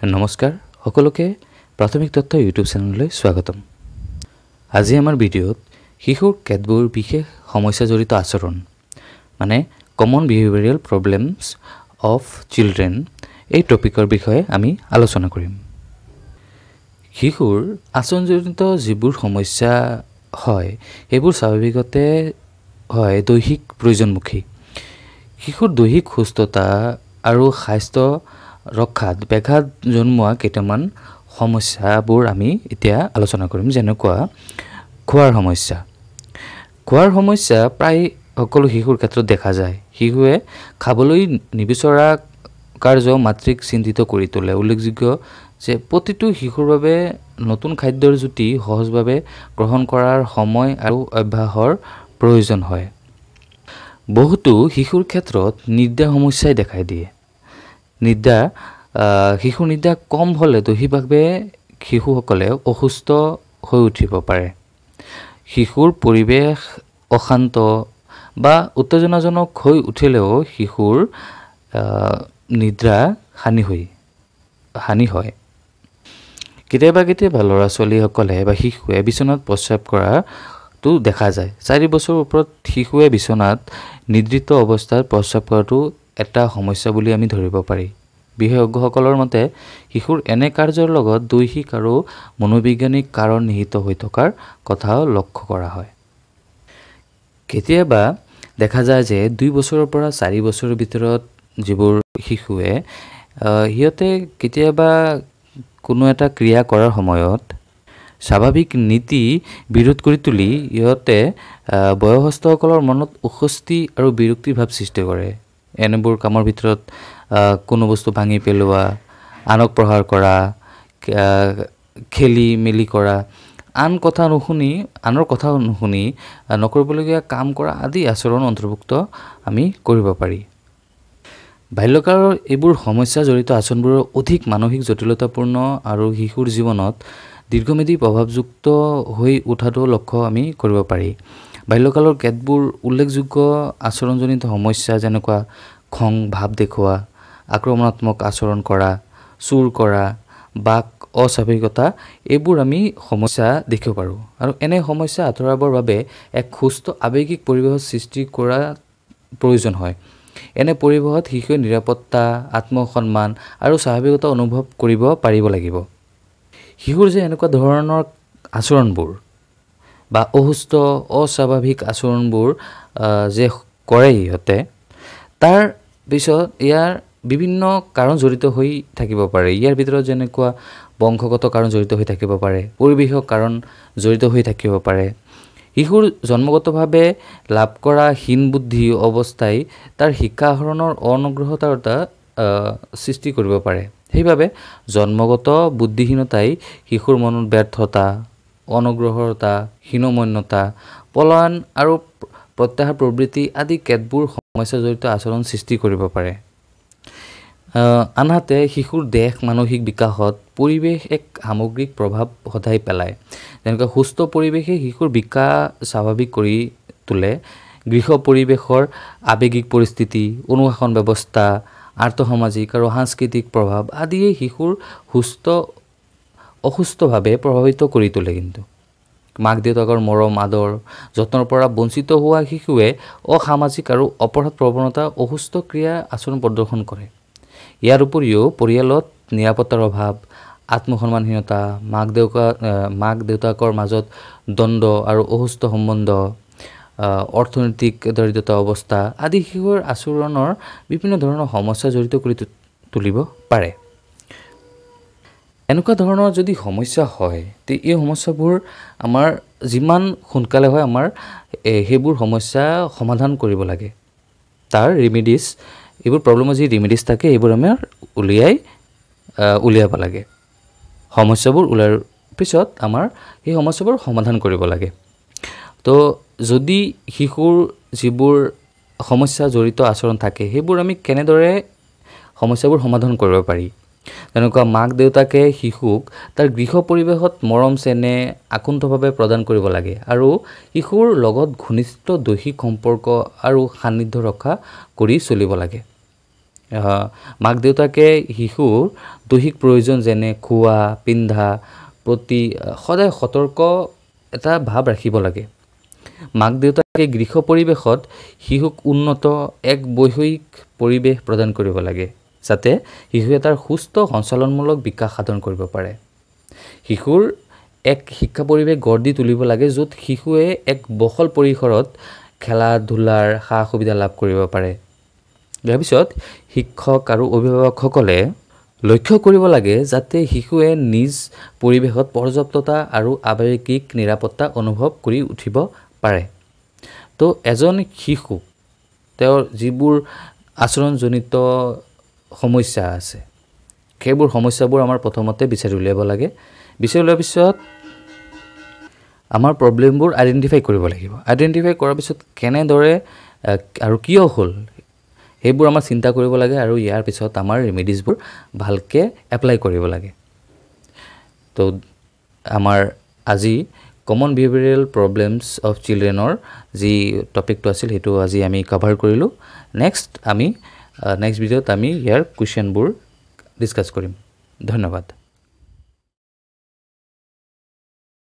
নমস্কাৰ সকলোকে প্ৰাথমিক তথ্য ইউটিউব চেনেললৈ স্বাগতম। আজি আমাৰ ভিডিঅ'ত শিশুৰ কেতবোৰ বিশেষ সমস্যা জড়িত আচৰণ মানে common behavioural problems of children এই টপিকৰ বিষয়ে আমি আলোচনা কৰিম। শিশুৰ আচৰণজনিত যিবোৰ সমস্যা হয় সেইবোৰ স্বাভাৱিকতে হয় দৈহিক প্ৰয়োজনমুখী। শিশুৰ দৈহিক সুস্থতা আৰু স্বাস্থ্য ৰক্ষাত ব্যাঘাত জন্মোৱা কেইটামান সমস্যাবোৰ আমি এতিয়া আলোচনা কৰিম, যেনেকুৱা খোৱাৰ সমস্যা। খোৱাৰ সমস্যা প্ৰায় সকলো শিশুৰ ক্ষেত্ৰত দেখা যায়। শিশুৱে খাবলৈ নিবিচৰা কাৰ্য মাতৃক চিন্তিত কৰি তোলে। উল্লেখযোগ্য যে প্ৰতিটো শিশুৰ বাবে নতুন খাদ্যৰ জুতি সহজভাৱে গ্ৰহণ কৰাৰ সময় আৰু অভ্যাসৰ প্ৰয়োজন হয়। বহুতো শিশুৰ ক্ষেত্ৰত নিদ্ৰা সমস্যাই দেখাই দিয়ে। নিদ্ৰা শিশুৰ নিদ্ৰা কম হ'লে দৈহিকভাৱে শিশুসকলে অসুস্থ হৈ উঠিব পাৰে। শিশুৰ পৰিৱেশ অশান্ত বা উত্তেজনাজনক হৈ উঠিলেও শিশুৰ নিদ্ৰা হানি হয়। কেতিয়াবা কেতিয়াবা ল'ৰা ছোৱালীসকলে বা শিশুৱে বিচনাত প্ৰস্ৰাৱ কৰাটো দেখা যায়। 4 বছৰৰ ওপৰত শিশুৱে বিচনাত নিদ্ৰিত অৱস্থাত প্ৰস্ৰাৱ কৰাটো এটা সমস্যা বুলি আমি ধৰিব পাৰি। বিশেষজ্ঞসকলৰ মতে শিশুৰ এনে কাৰ্যৰ লগত দৈহিক আৰু মনোবৈজ্ঞানিক কাৰণ নিহিত হৈ থকাৰ কথাও লক্ষ্য কৰা হয়। কেতিয়াবা দেখা যায় যে 2 বছৰৰ পৰা 4 বছৰৰ ভিতৰত যিবোৰ শিশুৱে সিহঁতে কেতিয়াবা কোনো এটা ক্ৰিয়া কৰাৰ সময়ত স্বাভাৱিক নীতি বিৰোধ কৰি তুলি ইহঁতে বয়সস্থসকলৰ মনত অস্বস্তি আৰু বিৰক্তিৰ ভাৱ সৃষ্টি কৰে। এনেবোৰ কামৰ ভিতৰত কোনো বস্তু ভাঙি পেলোৱা, আনক প্ৰহাৰ কৰা, খেলি মেলি কৰা, আনৰ কথা নুশুনি নকৰিবলগীয়া কাম কৰা আদি আচৰণ অন্তৰ্ভুক্ত আমি কৰিব পাৰি। বাল্যকালৰ এইবোৰ সমস্যা জড়িত আচৰণবোৰৰ অধিক মানসিক জটিলতাপূৰ্ণ আৰু শিশুৰ জীৱনত দীৰ্ঘম্যাদী প্ৰভাৱযুক্ত হৈ উঠাটো লক্ষ্য আমি কৰিব পাৰি। বাল্যকালৰ কেতবোৰ উল্লেখযোগ্য আচৰণজনিত সমস্যা যেনেকুৱা খং ভাৱ দেখুওৱা, আক্ৰমণাত্মক আচৰণ কৰা, চুৰ কৰা, বাক অস্বাভাৱিকতা, এইবোৰ আমি সমস্যা দেখিব পাৰোঁ। আৰু এনে সমস্যা আঁতৰাবৰ বাবে এক সুস্থ আৱেগিক পৰিৱেশৰ সৃষ্টি কৰা প্ৰয়োজন হয়। এনে পৰিৱেশত শিশুৱে নিৰাপত্তা, আত্মসন্মান আৰু স্বাভাৱিকতা অনুভৱ কৰিব পাৰিব লাগিব। শিশুৰ যে এনেকুৱা ধৰণৰ আচৰণবোৰ বা অসুস্থ অস্বাভাৱিক আচৰণবোৰ যে কৰে সিহঁতে, তাৰ পিছত ইয়াৰ বিভিন্ন কাৰণ জড়িত হৈ থাকিব পাৰে। ইয়াৰ ভিতৰত যেনেকুৱা বংশগত কাৰণ জড়িত হৈ থাকিব পাৰে, পৰিৱেশৰ কাৰণ জড়িত হৈ থাকিব পাৰে। শিশুৰ জন্মগতভাৱে লাভ কৰা হীন বুদ্ধি অৱস্থাই তাৰ শিক্ষা আহৰণৰ অনগ্ৰহতাৰ এটা সৃষ্টি কৰিব পাৰে। সেইবাবে জন্মগত বুদ্ধিহীনতাই শিশুৰ মনত ব্যৰ্থতা, অনগ্ৰহতা, হীনমন্যতা, পলায়ন আৰু প্ৰত্যাহাৰ প্ৰবৃত্তি আদি কেতবোৰ সমস্যা জড়িত আচৰণ সৃষ্টি কৰিব পাৰে। আনহাতে শিশুৰ দেহ মানসিক বিকাশত পৰিৱেশ এক সামগ্ৰিক প্ৰভাৱ সদায় পেলায়। যেনেকৈ সুস্থ পৰিৱেশে শিশুৰ বিকাশ স্বাভাৱিক কৰি তোলে। গৃহ পৰিৱেশৰ আৱেগিক পৰিস্থিতি, অনুশাসন ব্যৱস্থা, আৰ্থসামাজিক আৰু সাংস্কৃতিক প্ৰভাৱ আদিয়ে শিশুৰ সুস্থ অসুস্থভাৱে প্ৰভাৱিত কৰি তোলে। কিন্তু মাক দেউতাকৰ মৰম আদৰ যত্নৰ পৰা বঞ্চিত হোৱা শিশুৱে অসামাজিক আৰু অপৰাধ প্ৰৱণতা, অসুস্থ ক্ৰিয়া আচৰণ প্ৰদৰ্শন কৰে। ইয়াৰ উপৰিও পৰিয়ালত নিৰাপত্তাৰ অভাৱ, আত্মসন্মানহীনতা, মাক দেউতাকৰ মাজত দ্বন্দ্ব আৰু অসুস্থ সম্বন্ধ, অৰ্থনৈতিক দৰিদ্ৰতা অৱস্থা আদি শিশুৰ আচৰণৰ বিভিন্ন ধৰণৰ সমস্যা জড়িত কৰি তুলিব পাৰে। এনেকুৱা ধৰণৰ যদি সমস্যা হয়, তে এই সমস্যাবোৰ আমাৰ যিমান সোনকালে হয় আমাৰ সেইবোৰ সমস্যা সমাধান কৰিব লাগে। তাৰ ৰিমেডিছ, এইবোৰ প্ৰব্লেমৰ যি ৰিমেডিছ থাকে এইবোৰ আমাৰ উলিয়াব লাগে। সমস্যাবোৰ ওলোৱাৰ পিছত আমাৰ সেই সমস্যাবোৰ সমাধান কৰিব লাগে। তো যদি শিশুৰ যিবোৰ সমস্যা জড়িত আচৰণ থাকে সেইবোৰ আমি কেনেদৰে সমস্যাবোৰ সমাধান কৰিব পাৰি, তেনেকুৱা মাক দেউতাকে শিশুক তাৰ গৃহ পৰিৱেশত মৰম চেনেহ আকুণ্ঠভাৱে প্ৰদান কৰিব লাগে আৰু শিশুৰ লগত ঘনিষ্ঠ দৈহিক সম্পৰ্ক আৰু সান্নিধ্য ৰক্ষা কৰি চলিব লাগে। মাক দেউতাকে শিশুৰ দৈহিক প্ৰয়োজন যেনে খোৱা, পিন্ধা প্ৰতি সদায় সতৰ্ক এটা ভাৱ ৰাখিব লাগে। মাক দেউতাকে গৃহ পৰিৱেশত শিশুক উন্নত এক বৈষয়িক পৰিৱেশ প্ৰদান কৰিব লাগে, যাতে শিশুৱে তাৰ সুস্থ সঞ্চালনমূলক বিকাশ সাধন কৰিব পাৰে। শিশুৰ এক শিক্ষা পৰিৱেশ গঢ় দি তুলিব লাগে, য'ত শিশুৱে এক বহল পৰিসৰত খেলা ধূলাৰ সা সুবিধা লাভ কৰিব পাৰে। ইয়াৰ পিছত শিক্ষক আৰু অভিভাৱকসকলে লক্ষ্য কৰিব লাগে যাতে শিশুৱে নিজ পৰিৱেশত পৰ্যাপ্ততা আৰু আৱেগিক নিৰাপত্তা অনুভৱ কৰি উঠিব পাৰে। তো এজন শিশুক তেওঁৰ যিবোৰ আচৰণজনিত সমস্যা আছে, সেইবোৰ সমস্যাবোৰ আমাৰ প্ৰথমতে বিচাৰি উলিয়াব লাগে। বিচাৰি উলিওৱাৰ পিছত আমাৰ প্ৰব্লেমবোৰ আইডেণ্টিফাই কৰিব লাগিব। আইডেণ্টিফাই কৰাৰ পিছত কেনেদৰে আৰু কিয় হ'ল সেইবোৰ আমাৰ চিন্তা কৰিব লাগে আৰু ইয়াৰ পিছত আমাৰ ৰেমেডিজবোৰ ভালকৈ এপ্লাই কৰিব লাগে। তো আমাৰ আজি কমন বিহেভিয়াৰেল প্ৰব্লেমছ অফ চিলড্ৰেনৰ যি টপিকটো আছিল সেইটো আজি আমি কভাৰ কৰিলোঁ। নেক্সট ভিডিঅ'ত আমি ইয়াৰ কুৱেশ্যনবোৰ ডিছকাছ কৰিম। ধন্যবাদ।